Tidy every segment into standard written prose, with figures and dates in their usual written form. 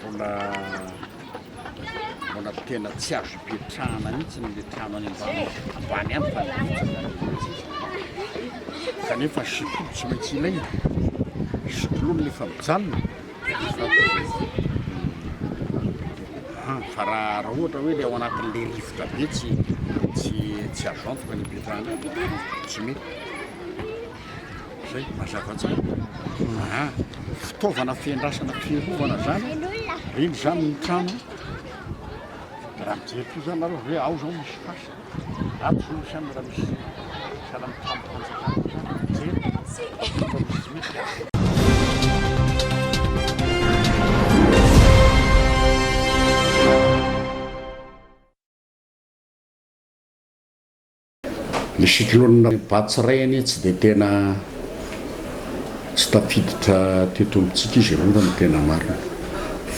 mbola mbola tena tsy azo ipetrahana mihitsy le trano any ambany ambany any fa betsaka le mihitsy izy. Kanefa sekoly tsy maintsy ilaina, cyclone efa mijanona dia efa fa raha raha ohatra hoe le ao anatin'le rivotra be tsy tsy tsy azo antoka ny ipetrahana any, tsy mety. Zay, mazava tsara. Aha, fitaovana fiandrasana fiarovana zany, reny zany ny trano. Raha mijery koa zany nareo hoe ao zao misy fasika, ato zao misy any raha misy sahala amin'ny tranom-panjakana zany, mijery fa misy tsy mety. Ny cyclone Batsirai anie tsy dia tena tsy tafiditra teto amintsika izy aloha raha ny tena marina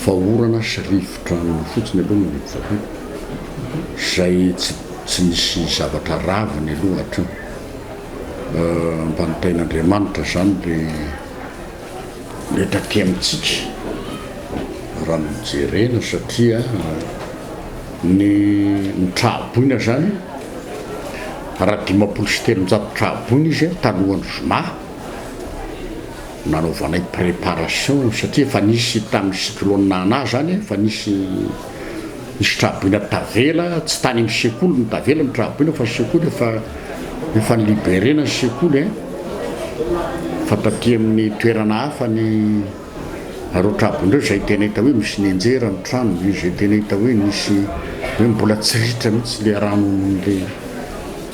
fa orana sy rivotra fotsiny aloha no niditra teto izay tsy tsy nisy zavatra raviny aloha hatreo. Mba notahin'Andriamanitra izany le le taty amintsika raha no jerena satria ny ny tra-boina zany raha 350 tra-boina izy talohan'ny zoma nanaovanay préparation satria efa nisy tamin'ny cyclone Ana zany efa nisy nisy tra-boina tavela tsy tany amin'ny sekoly no tavela ny tra-boina fa sekoly efa efa ni-libérer-na ny sekoly e fa taty amin'ny toerana hafa ny ireo tra-boina ireo izay tena hita hoe misy nianjera ny trano izay tena hita hoe nisy hoe mbola tsy ritra mihitsy le rano le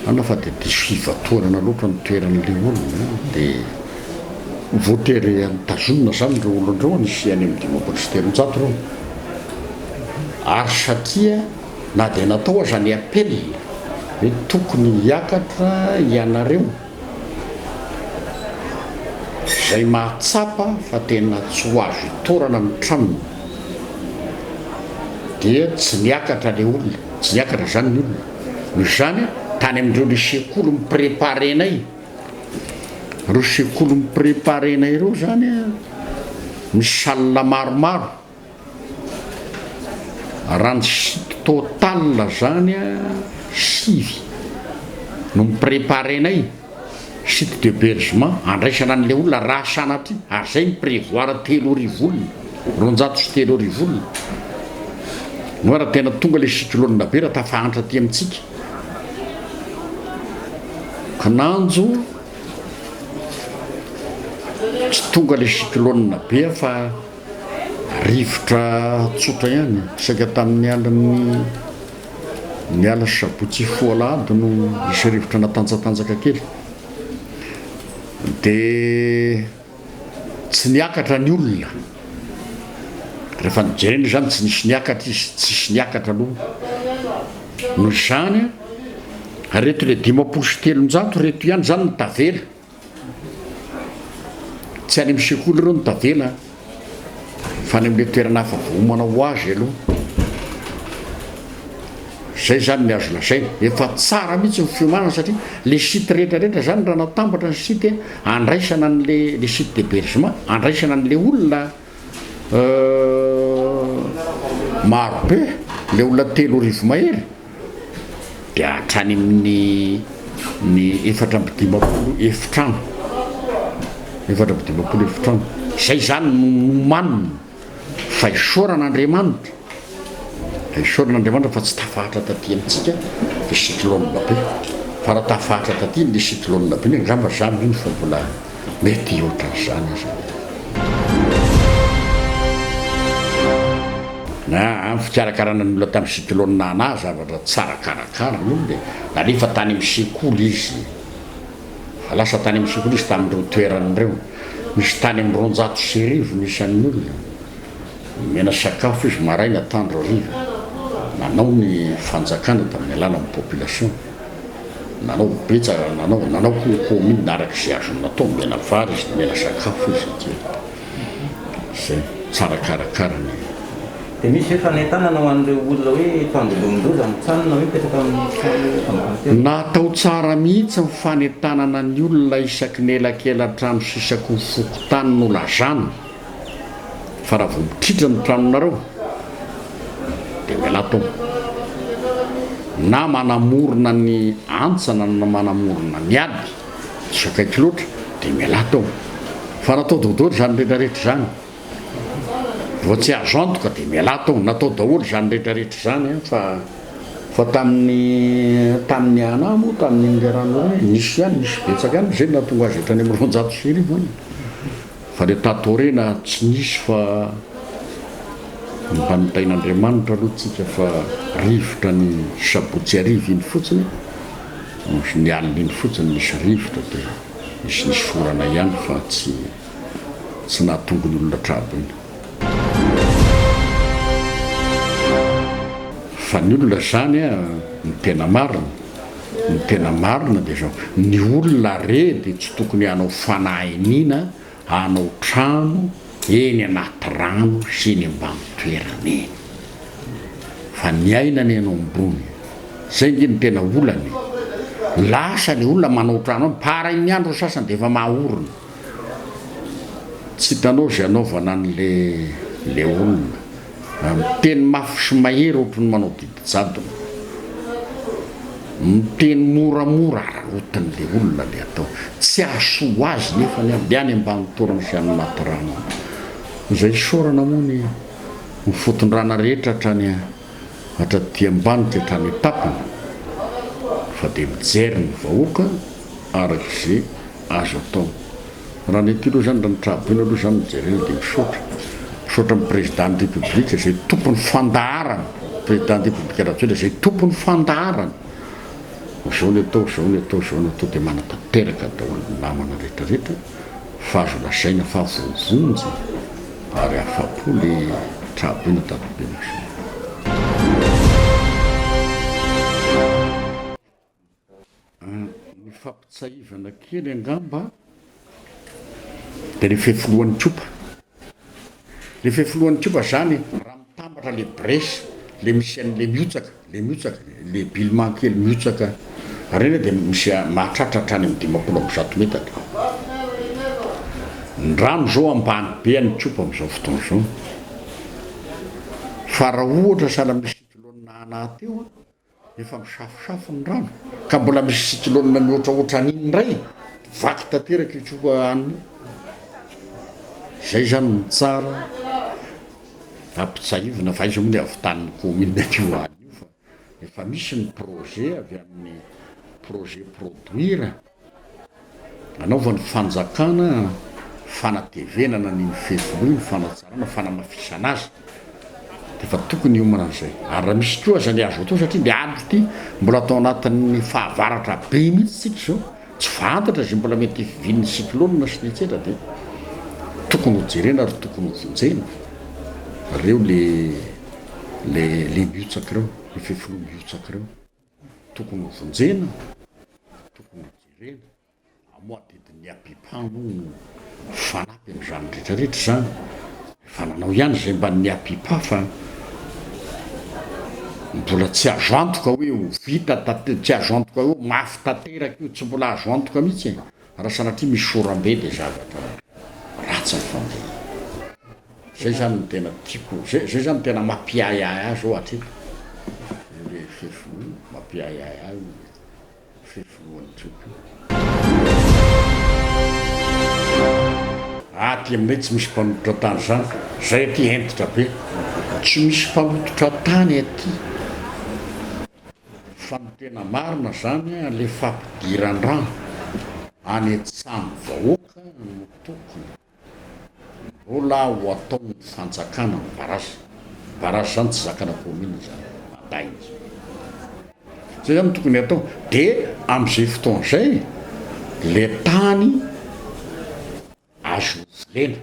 ana fa dia diso fivatoarana loatra ny toeran'le olona dia voatery notazonina zany ireo olona ireo nisy any amin'ny 350 ireo ary satria na dia natao aza ny appel hoe tokony hiakatra ianareo izay mahatsapa fa tena tsy ho azo itorana ny tranony dia tsy niakatra le olona, tsy niakatra zany ny olona, noho izany tany amin'ireo le sekoly mi-préparer-nay, ireo sekoly mi-préparer-nay ireo zany misy salle maromaro, Raha ny site total zany sivy no mi-preparer-nay, site d'hebergement andraisana an'ilay olona raha sanatria, ary zay mi-prevoir 30 olona, 3200 olona, moa raha tena tonga ilay cyclone be raha tafahantra aty amintsika, kinanjo tsy tonga ilay cyclone be fa. Rivotra tsotra ihany, saika tamin'ny alin'ny ny alina sabotsy hifoha alahady no nisy rivotra natanjatanjaka kely. Dia tsy niakatra ny olona. Rehefa nojerena izany tsy nisy niakatra izy, tsisy niakatra aloha. Noho izany, reto le 350 reto ihany izany no tavela. Tsy any amin'ny sekoly ireo no tavela fa any amin'ilay toerana hafa voaomana ho azy aloha. Izay izany ny azo lazaina. Efa tsara mihitsy ny fiomanana satria le site rehetra rehetra izany raha natambatra ny site andraisana an'le le site d'hébergement andraisana an'le olona Maro be le olona 3000 mahery dia hatrany amin'ny ny 54 efitrano, 54 efitrano, zay zany no nomanina fa isaorana Andriamanitra, isaorana Andriamanitra fa tsy tafahatra taty amintsika le cyclone be, fa raha tafahatra taty le cyclone be angamba za mino fa mbola. Mety hihoatra an'izany aza. Na amin'ny fikarakarana ny olona tamin'ny cyclone Nana, zavatra tsara karakara ny olona e. Nalefa tany amin'ny sekoly izy. Fa lasa tany amin'ny sekoly izy tamin'ireo toerana ireo. Nisy tany amin'ny 1200 ny isan'ny olona. Nomena sakafo izy maraina, atoandro, hariva. Nanao ny fanjakana tamin'ny alalan'ny population. Nanao betsaka, nanao, nanao koa ny commune araka izay azony natao, nomena vary izy, nomena sakafo izy dia izay, tsara karakara ny. Dia misy ve fanentanana ho an'ireo olona hoe tandindomin-doza amin'ny trano na hoe mipetraka amin'ny trano ambany toerana? Natao tsara mihitsy ny fanentanana ny olona isaky ny elakelan-trano sy isaky ny fokontany nolazana. Fa raha vao mitritra ny tranonareo dia mialà tao. Na manamorona ny antsana na manamorona ny ady, tsy akaiky loatra, dia mialà tao. Fa natao daholo izany rehetra rehetra izany. Vao tsy azo antoka dia mialà tao. Natao daholo izany rehetra rehetra izany fa fa tamin'ny tamin'ny ana moa tamin'iny ilay rano iny nisy ihany, nisy betsaka ihany izay no nahatonga azy hatrany amin'ny 1200 any. Fa le tato aoriana tsy nisy fa mba notahin'Andriamanitra aloha tsika fa rivotra ny sabotsy hariva iny fotsiny, ny alina iny fotsiny nisy rivotra dia nisinisy orana ihany fa tsy tsy nahatonga ny olona trabo iny. Fa ny olona zany a, ny tena marina, ny tena marina dia zao, ny olona re dia tsy tokony hanao fanahiniana hanao trano eny anaty rano sy eny ambany toerana eny, fa ny aina anie no ambony, zay nge no tena olana e, lasa le olona manao trano any, parain'ny andro ny sasany dia efa mahaorina. Tsy hitanao izay anaovana an'le le olona. Miteny mafy sy mahery ohatry ny manao didy jadona. Miteny moramora araraotin'le olona le atao. Tsy hahasoa azy nefa ny le any ambany toerana sy any anaty rano any. Izay isaorana moa ny ny fotondrana rehetra hatrany hatraty ambany ka hatrany an-tampony fa dia mijery ny vahoaka araka izay azo atao. Raha ny aty aloha izany, raha ny traboina aloha izany no jerena dia misaotra. Misaotra amin'ny Président ny République izay tompon'ny fandaharana, Président ny République Rajoelina izay tompon'ny fandaharana. Izao ny atao, izao ny atao, izao ny atao dia manatanteraka daholo ny namana rehetra rehetra fa azo lazaina fa voavonjy ary afa-po le traboina tato Bemasoandro. Ny fampitsahivana kely angamba dia le fefilohan'ny kopa. Le fefilohan'ny kopa zany raha mitambatra le brèche le misy an'le mihotsaka, le mihotsaka, le bilma kely mihotsaka reny dia misy mahatratra hatrany amin'ny 150 metatra. Ny rano zao ambany be any kopa amin'izao fotoana izao. Fa raha ohatra sahala amin'ny cyclone nahana teo an, Efa misafosafo ny rano ka mbola misy cyclone mihotrahotra an'iny indray, vaky tanteraka io tsoka any io. Zay zany no tsara ampitsahivina fa aiza moa ny havitan'ny commune an'io any io fa efa misy ny projet avy amin'ny projet produire. Anaovan'ny fanjakana fanatevenana an'iny fefiloha iny, fanatsarana, fanamafisana azy, dia efa tokony hiomana an'izay. Ary raha misy koa aza ny azo atao, satria ilay andro ity mbola atao anatin'ny fahavaratra be mihitsy isika izao, tsy fantatra izay mbola mety hivian'ny cyclone sy ny etsetra dia tokony ho jerena ary tokony ho vonjena ireo le le le mihotsaka ireo, le fefiloha mihotsaka ireo. Tokony ho vonjena, tokony ho jerena, moa adidin'ny Apipa moa no fanampy amin'izany rehetra rehetra izany, efa nanao ihany izay mba ny Apipa fa mbola tsy azo antoka hoe ho vita tante, tsy azo antoka hoe ho mafy tanteraka io, tsy mbola azo antoka mihitsy e, raha sanatria misy oram-be dia zavatra ratsy ny fandehany. Zay zany no tena tiako, zay zay zany no tena mampiahiahy ahy zao hatreto, io le fefiloha io, mampiahiahy ahy io fefilohan'ny Tiopi io. Aty aminay tsy misy mpanototra tany zany, zay aty hentitra be, tsy misy mpanototra tany aty, fa ny tena marina zany le fampidiran-drano any an-tsahan'ny vahoaka no tokony. Mbola ho ataon'ny fanjakana ny barrage. Barrage zany tsy zakana commune zany, mandainga zany. Zay zany no tokony atao. De am'izay fotoana zay le tany azo volena,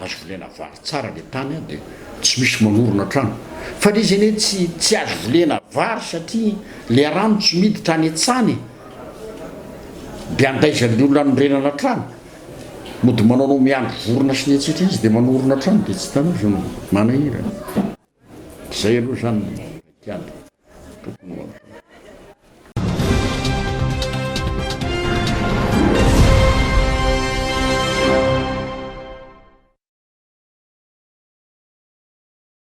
azo volena vary tsara le tany an, de tsy misy manorina trano. Fa le izy anie tsy tsy azo volena vary satria le rano tsy miditra any an-tsany e. De andaizan'ny olona anorenana trano. Mody manaonao miandry vorona sy ny etsetra izy dia manorina trano dia tsy hitanao izao manahirana. Izay aloha izany ny paikady tokony ho atao.